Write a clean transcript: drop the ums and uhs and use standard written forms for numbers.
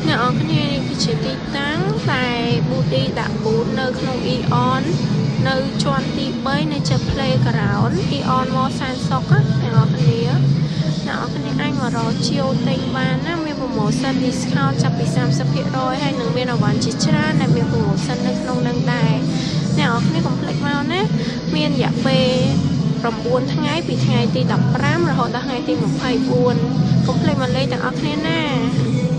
អ្នកនរគ្នានេះគឺជាទីតាំងតែ Budi ដាក់ booth នៅក្នុង Aeon នៅជាន់ទី3នៅជិត Playground Aeon Mall សែនសុខណាអ្នកនរគ្នាអ្នកនរគ្នាអាចមករកជាវទិញបានណាមាន promotion discount ចាប់ពី30%ហើយនឹងមានអីវ៉ាន់ជាច្រើនដែលមាន promotion នៅក្នុងនឹងដែរអ្នកនរគ្នាកុំភ្លេចមកណាមានរយៈពេល9ថ្ងៃពីថ្ងៃទី15រហូតដល់ថ្ងៃទី24កុំភ្លេចមកលេងទាំងអស់គ្នាណា។